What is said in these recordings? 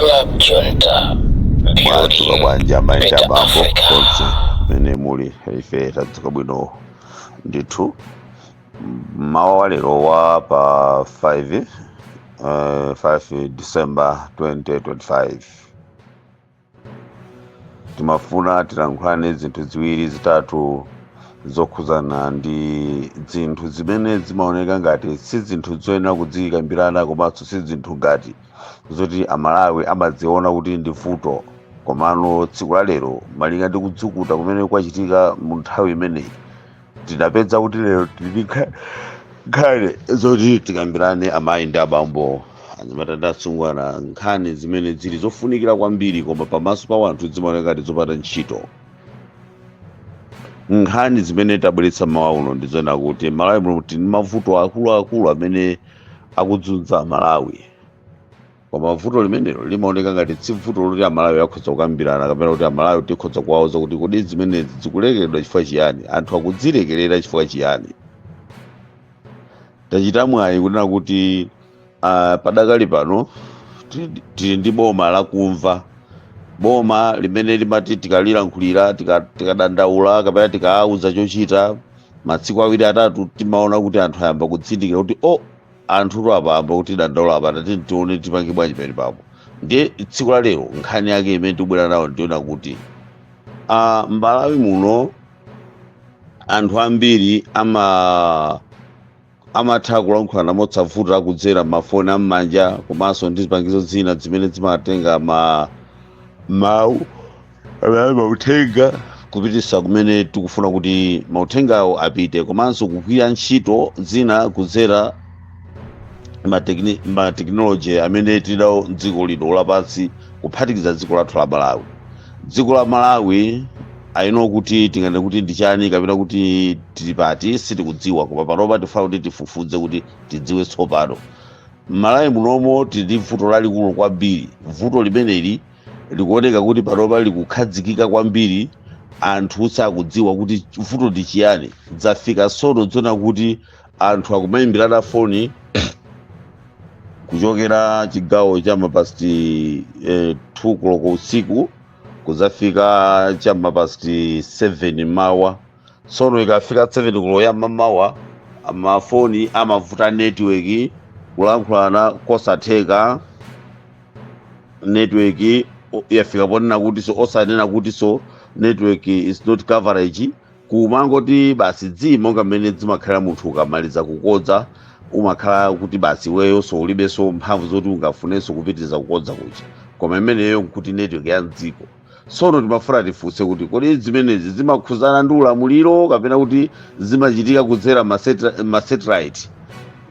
Club Junta, Mwadzuka building bwanji, amayi ndi better abambo Africa. konse kumene muli? Ife tadzuka bwino ndithu. Mawa wa lero wa pa 5 5 December 2025, timafuna tilankhulane zinthu ziwiri zitatu zokhuzana ndi zinthu zimene zimaoneka ngati si zinthu zoyenera kudzikambirana, komanso si zinthu ngati zoti Amalawi amadziona kuti ndi vuto. Komano tsiku la lero, malinga ndi kudzukuta kumene kwachitika mu nthawi imeneyi, tidapeza kuti lero tili nkhani zoti tikambirane, amayi ndi abambo, anyamata ndi asungwana, nkhani zimene zili zofunikira kwambiri, koma pamaso pa wanthu zimaoneka ngati zopanda ntchito. Nkhani zimene tabweretsa mawa uno ndizona kuti Malawi muno tili ndi mavuto akuluakulu amene akudzudza Malawi, koma vuto limenelo limaoneka ngati si vuto loti Amalawi akhoza kukambirana, kapena kuti Amalawi tikhoza kuwauza kuti kodi zimenezi zikulekeredwa chifukwa chiyani, anthu akudzilekerera chifukwa chiyani. Tachita mwayi kunena kuti padakali pano tili ndi boma lakumva, boma limene limati tikalilankhulira, tikadandaula kapena tikawauza chochita, masiku 2 3 timaona kuti anthu ayamba kutsindikira kuti o, anthutu apa ayamba kuti dandaula apa, tati tione tipange bwanji pamene papo. Ndiye tsiku la lero nkhani yake imene tikubwera nawo ndiona kuti m'Malawi muno anthu ambiri amatha kulankhulana mosavuta kudzera mafoni am'manja komanso ndi zipangizo zina zimene zimatenga ma mawu amene mauthenga kupitisa kumene tikufuna kuti mauthengawo apite, komanso kugwira ntchito zina kudzera ma technology amene tili nawo mdziko lino lapansi, kuphatikiza dziko lathu la Malawi. Dziko la Malawi ayino kuti tingane kuti ndi chani kapena kuti tili pati sitikudziwa, koma panopa tifuna kuti tifufuze kuti tidziwe. Tsopano m'Malawi munomo tili ndi vuto lalikulu kwambiri. Vuto limeneli likuoneka kuti panopa likukhazikika kwambiri, anthu sakudziwa kuti vuto ndi chiyani. Zafika tsono dzona kuti anthu akumayimbirana foni kuchokera chigawo cha mapast 2 koloko usiku kuzafika cha mapast 7 mawa. Tsono ikafika 7 koloko ya mamawa, mafoni amavuta network, kulankhulana kosatheka. Network yafika ponena kuti so osanena kuti so network is not coverage, kumangoti basi dzi monga mmene zimakhala munthu ukamaliza kukodza, umakhala kuti basi iweyo so ulibenso mphamvu zoti ungafunenso kupitiriza kukodza kuja, koma imeneyo nkuti network ya mdziko. Tsono timafuna tifunse kuti kodi zimenezi zimakhuzana ndi ulamuliro kapena kuti zimachitika kudzera ma satellite?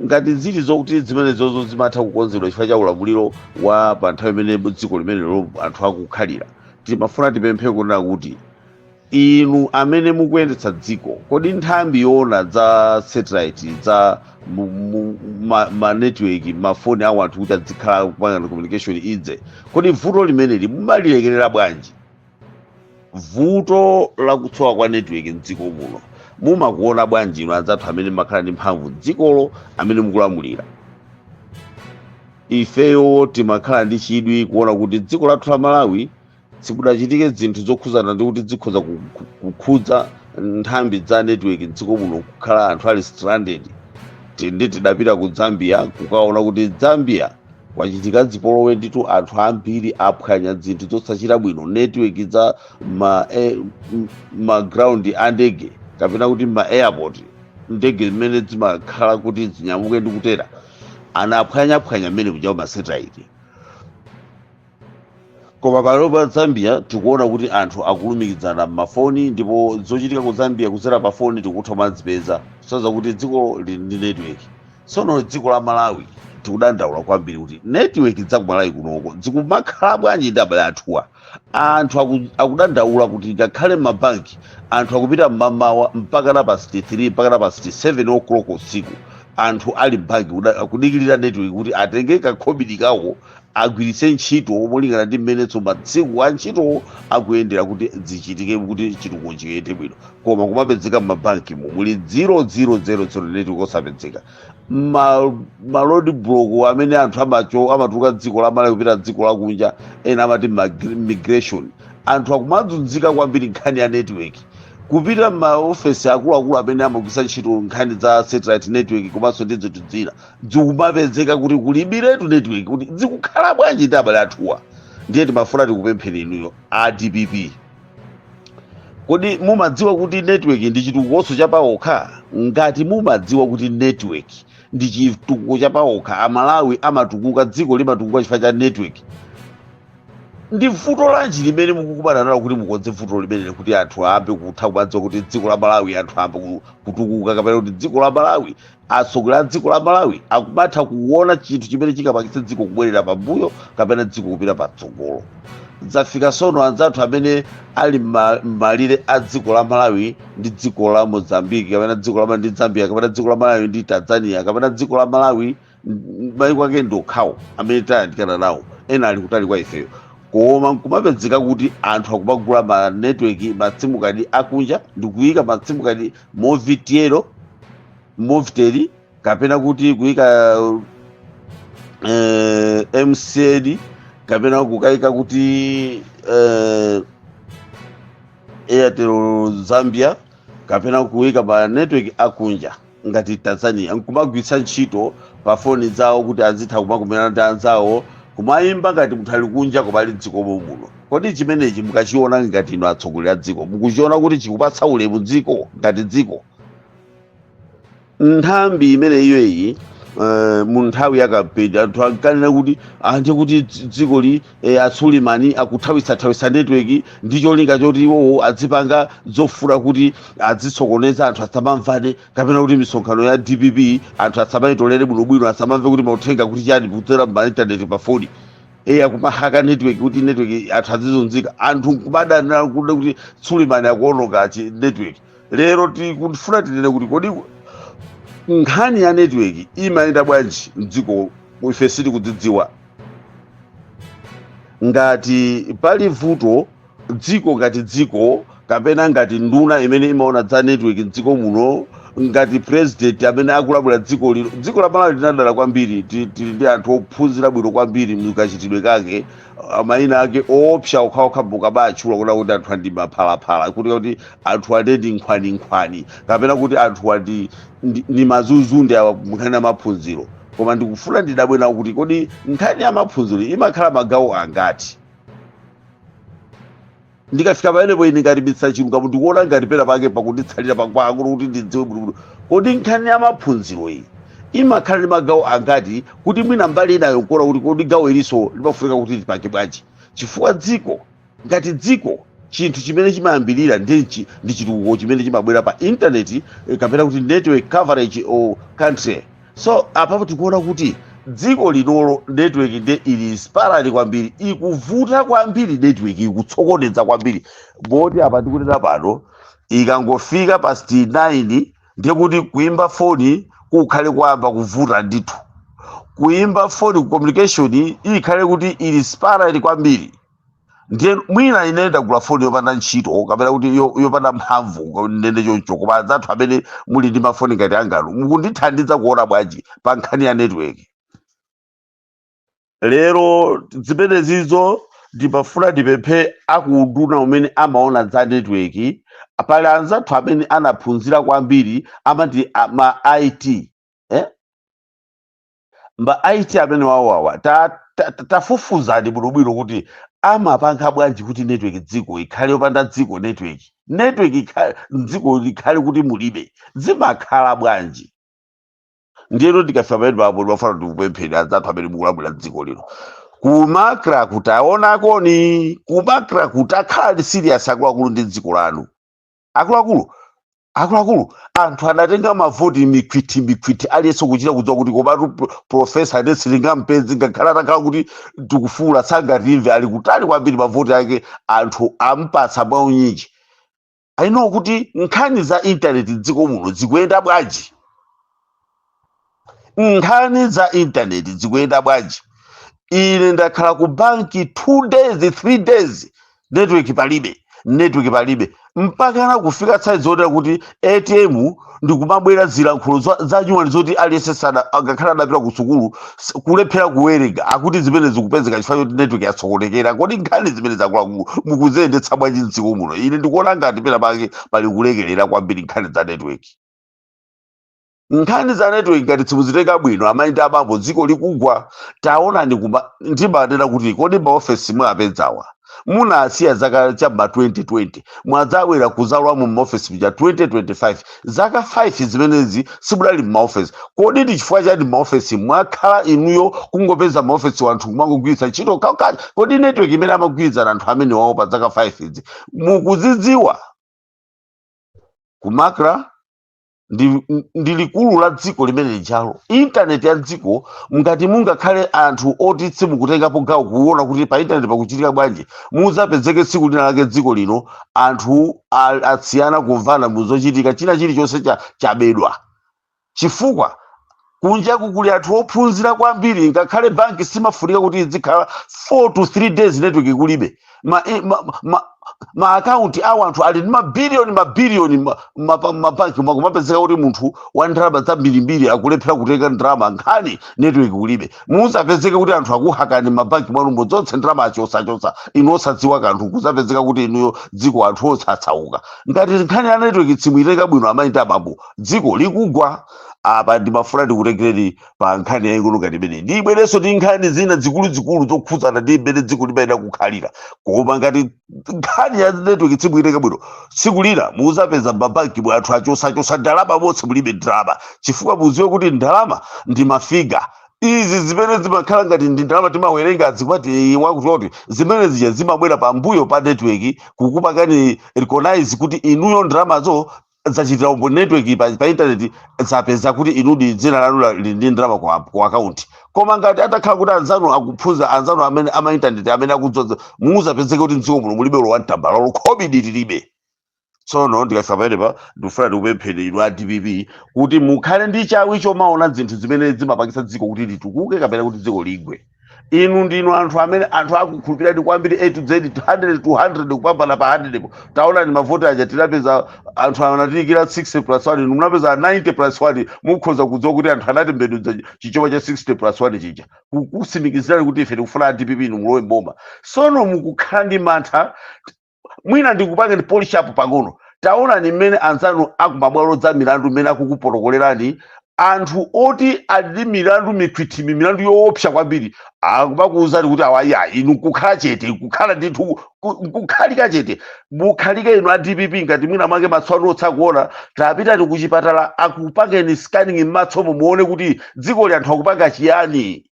Ngati zili zokuti zimenezozo zimatha kukonzedwa chifukwa cha ulamuliro wa pa nthawi imene dziko limenelo anthu akukhalira, timafuna tipemphe kunena kuti inu amene mukuyendetsa dziko, kodi nthambi yoona za satellite, za ma network, mafoni awo anthu kuti adzikhala kupanga communication idze, kodi vuto limeneli mumalilekerera bwanji? Vuto lakutsowa kwa network mdziko muno mumakuona bwanji inu anzathu amene makhala ndi mphamvu dzikolo, amene mukulamulira? Ifeyo timakhala ndi chidwi kuona kuti dziko lathu la Malawi sikudachitike zinthu zokhuzana ndi kuti zikhoza kukhudza nthambi za network mdziko muno, kukhala anthu ali stranded. Ndi tidapita ku Zambia kukaona kuti Zambia kwachitika zipolowe ndithu, anthu ambiri aphwanya zinthu zosachita bwino, network za ma ground a ndege kapena kuti ma airport, ndege zimene zimakhala kuti zinyamuke ndi kutera, anaphwanyaphwanya mmene kuja ma satellite. Koma pano pa Zambia tikuona kuti anthu akulumikizana m'mafoni, ndipo zochitika ku Zambia kudzera pa foni tikutha kumazipeza, kusonyeza kuti dziko lili ndi network. Tsono dziko la Malawi tikudandaula kwambiri kuti network za ku Malawi kunoko zikumakhala bwanji ndi abale athuwa? Anthu akudandaula kuti ngakhale m'mabanki anthu akupita mmamawa mpaka na past 3 mpaka na past 7 o'clock usiku. Anthu ali mbanki kudikirira network kuti atenge kakhobidi kawo agwiritse ntchito molingana ndi mmenenso masiku a ntchito akuyendera, kuti zichitike kuti chitukuko chiyende bwino. Koma kumapezeka m'mabanki mu muli 0000, network osapezeka. Ma road block amene anthu amacho amatuluka dziko la Malawi kupita dziko lakunja, ena amati migration, anthu akumadzunzika kwambiri nkhani ya network. Kupita m'maofesi akuluakulu amene amagwiritsa ntchito nkhani za satellite network komanso ndi zinthu zina, zikumapezeka kuti kulibiretu network. Kuti zikukhala bwanji ndi abale athuwa? Ndiye timafuna tikupempheni inuyo a DPP, kodi mumadziwa kuti network ndi chitukukonso chapawokha? Ngati mumadziwa kuti network ndi chitukuko chapawokha, Amalawi amatukuka, dziko limatukuka chifukwa cha network, ndi vuto lanji limene mukukumana nalo kuti mukonze vuto limeneli, kuti anthu ayambe kutha kumadziwa kuti dziko la Malawi anthu ayambe kutukuka, kapena kuti dziko la Malawi, atsogoleri a dziko la Malawi akumatha kuona chinthu chimene chingapangitse dziko kubwerera pambuyo kapena dziko kupita patsogolo? Zafika sono anzathu amene ali m'malire a dziko la Malawi ndi dziko la Mozambique, kapena dziko la Malawi ndi Zambia, kapena dziko la Malawi ndi Tanzania, kapena dziko la Malawi, mayiko ake ndi okhawo amene tayandikana nawo, ena ali kutali kwa ifeyo, koma nkumapezeka kuti anthu akumagula ma network, ma SIM card akunja, ndikuyika ma SIM card Movitel, Movitel, kapena kuti kuyika MCN, kapena kukayika kuti Airtel Zambia, kapena kuyika pa network akunja ngati Tanzania, nkumagwiritsa ntchito pa foni zawo kuti azitha kumakumana ndi anzawo, kumayimba ngati munthu ali kunja koma ali mdziko muno. Kodi chimenechi mukachiona ngati inu atsogoleri a dziko, mukuchiona kuti chikupatsa ulemu dziko ngati dziko? Nthambi imene iyoyi, mu nthawi ya kampeni anthu ankanena kuti anthu kuti dzikoli, atsulimani akuthawitsathawitsa network ndi cholinga choti iwowo azipanga zofuna kuti azisokoneza anthu asamamvane, kapena kuti misonkhano ya DPP anthu asamayitolere bwinobwino, asamamve kuti mauthenga kuti chani kudzera ma internet pa foni, akumahaka network kuti network anthu azizunzika. Anthu nkumadana kuti Sulemani akuononga chi network. Lero tikufuna tinene kuti kodi nkhani ya network imayenda bwanji mdziko? Ife sitikudzidziwa. Ngati pali vuto dziko ngati dziko, kapena ngati nduna imene imaona za network mdziko muno, ngati president amene akulamula dziko lino, dziko la Malawi linadala kwambiri. Tili ndi anthu ophunzira bwino kwambiri mkachitidwe kake, mayina ake oopsa okhaokha mukabatchula kuona kuti anthu andi maphalaphala, kuti anthu ande ndi nkhwaninkhwani, kapena kuti anthu andi ndi mazuzunde awa nkhani ya maphunziro. Koma ndikufuna ndidabwe nawo kuti kodi nkhani ya maphunziro imakhala magawo angati? Ndikafika pamenepo ine ngati Mr Chilungamo, ndikuona ngati pena pake pakunditsalira pakwakulu kuti ndidziwe bwinobwino, kodi nkhani ya maphunziro iyi imakhala ndi magawo angati, kuti mwina mbali inayo nkuona kuti kodi gawo ilinso limafunika kuti lipange bwanji? Chifukwa dziko ngati dziko, chinthu chimene chimayambirira ndi chitukuko chimene chimabwera pa internet, kapena kuti network coverage or country. So apapo tikuona kuti dziko linolo network nde ili sparali kwambiri, ikuvuta kwambiri, network ikutsokoneza kwambiri, moti apa ndikunena pano ikangofika pa 9 ndiye kuti kuimba foni kukhale kwamba kuvuta ndithu. Kuimba foni, communication ikhale kuti ili sparali kwambiri. Ndiye mwina ine ndagula foni yopanda ntchito, kapena kuti yopanda mphamvu, ndende choncho. Koma anzathu amene muli ndi mafoni ngati angano, mukundithandiza kuona bwanji pa nkhani ya network lero? Zimenezizo ndimafuna ndipemphe akunduna umene amaona za network. Pali anzathu amene anaphunzira kwambiri, amati ma IT, eh? Ma IT amene wawawa, tafufuzani bwinobwino kuti amapanga bwanji kuti network dziko ikhale yopanda dziko network ikhale dziko likhale kuti mulibe, zimakhala bwanji? Ndiyeno ndikafika pamene papo, ndimafuna ndikupempheni anzathu amene mukulamulira dziko lino, ku MACRA kuti aonakoni ku MACRA kuti akhala serious akuluakulu ndi dziko lanu. Akuluakulu, akuluakulu, anthu anatenga mavoti mikhwiti mikhwiti, aliyense kuchita kudziwa kuti komatu professor ane sitingampezi, ngakhala atakhala kuti tikufuula sangatimve, ali kutali kwambiri, mavoti ake anthu ampatsa mwaunyinji. I know kuti nkhani za intaneti mdziko muno zikuyenda bwanji. Nkhani za intaneti zikuyenda bwanji? Ine ndakhala ku banki 2 days, 3 days, network palibe, network palibe, mpakana kufika saizi zotera kuti ATM ndikumabwera zilankhulo zanyuwani zoti aliyense sana ngakhale adapita ku sukulu kulephera kuwerenga. Akuti zimene zikupezeka chifukwa choti network yasokonekera. Kodi nkhani zimene zakuluakulu mukuziyendetsa bwanji mdziko muno? Ine ndikuona ngati pena pake pali kulekerera kwambiri nkhani za network. Nkhani za network ngati simuzitenga bwino, amayi ndi abambo, dziko likugwa. Taonani kuma ndimanena kuti kodi maofesi mwapedzawa munasiya zaka cham'ma 2020, mwadzabwera kuzalowa mu maofesi muja 2025, zaka 5 zimenezi simudali m'maofesi. Kodi ndi chifukwa chani m'maofesi mwakhala inuyo kungopeza maofesi anthu kumangogwiritsa ntchito kakati? Kodi network imene amagwirizana anthu amene wawo pa zaka 5 idzi mukuzidziwa? Ku MACRA ndi likulu la dziko limene lijalo, intaneti ya dziko. Ngati mungakhale anthu oti simukutengapo gawo kuona kuti pa intaneti pakuchitika bwanji, muzapezeke tsiku lina lake dziko lino anthu asiyana kumvana muzochitika, china chilichonse chabedwa, chifukwa kunjaku kuli anthu ophunzira kwambiri. Ngakhale banki simafunika kuti izikhala 4 to 3 days network kulibe. Ma akaunti awo anthu ali ndi mabiliyoni mabiliyoni mabanki, kumapezeka kuti munthu wa ndalama zambirimbiri akulephera kutenga ndalama, nkhani network kulibe. Muzapezeke kuti anthu akuhakani mabanki mwanu mudzotse ndalama achosachosa inu osadziwa kanthu. Kuzapezeka kuti inuyo dziko anthu osatsauka. Ngati nkhani ya network simuitenga bwino, amayi ndi abambo, dziko likugwa. Apa ndimafuna ndikutengereni pa nkhani yaying'ono ngati imeneyi, ndibwerenso ndi nkhani zina zikuluzikulu zokhudzana ndi mmene dziko limayenda kukhalira. Koma ngati nkhani ya network simuitenga bwino, tsiku lina muzapeza mabanki mwa anthu achosachosa ndalama monse mulibe ndalama, chifukwa muziwe kuti ndalama ndi ma figure. Izi zimene zimakhala ngati ndi ndalama timawerenga zikwati wakuti zimene zija zimabwera pambuyo pa network kukupangani recognize kuti inuyo ndalamazo zachitira umboni network pa internet zapeza kuti inudi dzina lanu lili ndi ndalama ku account. Koma ngati atakhala kuti anzanu akuphunza, anzanu amene ama internet amene akudzoza, muzapezeke kuti mdziko muno mulibe ulo wamtambala, ulo khobidi tilibe. Tsono ndikafika pamenepa, ndikufuna ndikupempheni inu a DPP kuti mukhale ndi chawi chomaona zinthu zimene zimapangisa dziko kuti litukuke kapena kuti dziko ligwe. Inu ndinu anthu amene anthu akukhulupirani kwambiri, A to Z, 100 to 100, kupambana pa 100 po. Taonani mavoti aja tinapeza, anthu anatiyikira 60 plus 1, inu munapeza 90 plus 1. Mukhoza kudziwa kuti anthu anatembenuza chichowa cha 60 plus 1 chija kukusimikizirani kuti ife tikufuna a DPP inu mulowe mboma. Sono mukukhala ndi mantha, mwina ndikupange ndi polish up pang'ono. Taonani mmene anzanu akumabwalo za milandu mmene akukupotokolerani, anthu oti ali ndi milandu mikhwithimi, milandu yoopsa kwambiri, akumakuwuzani kuti awaya, inu kukhala chete, kukhala ndithu kukhalika chete. Mukhalike inu a DPP. Ngati mwina mwake maso anu otsakuona, tapitani kuchipatala akupangeni scanning m'masomo muone kuti dziko li anthu akupanga chiyani.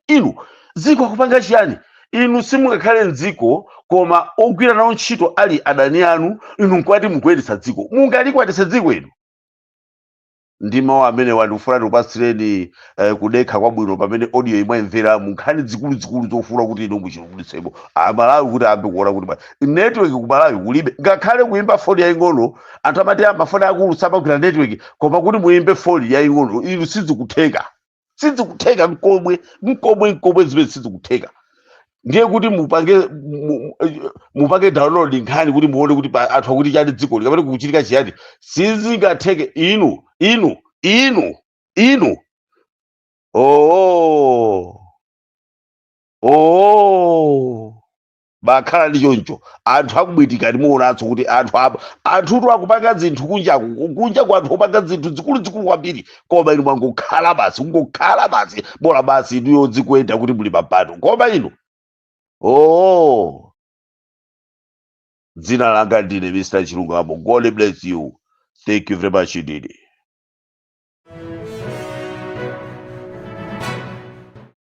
Inu dziko akupanga chiyani? Inu simungakhale mdziko koma ogwira nawo ntchito ali adani anu, inu nkwati mukuyendetsa dziko? Mungalikwatise dziko inu? Ndi mawu amene wandikufuna ndikupatsireni kudekha kwabwino pamene audio imwayimvera mu nkhani zikuluzikulu zofuna kuti inu muchilungitsemo Amalawi kuti ambe kuona kuti network ku Malawi kulibe. Ngakhale kuyimba foni yaying'ono, anthu amati amafoni akulu samagwira network, koma kuti muyimbe foni yaying'ono inu sizikutheka, sizikutheka nkomwe, nkomwe, nkomwe, zimene sizikutheka. Ndiye kuti mupange download nkhani kuti muone kuti anthu akuti chani, dziko kapena kuchitika chiyani, sizingatheke. Inu, inu, inu, inu, oh, bakhala ndi choncho. Anthu akubwitikani, muonanso kuti anthu apa anthutu akupanga zinthu kunjaku, kunja ku anthu opanga zinthu zikuluzikulu kwambiri, koma inu mwangokhala basi, kungokhala basi, bola basi inuyo zikuyenda kuti muli mapano. Koma inu, oh, dzina langa ndine Mr Chilungamo. God bless you. Thank you very much indeed.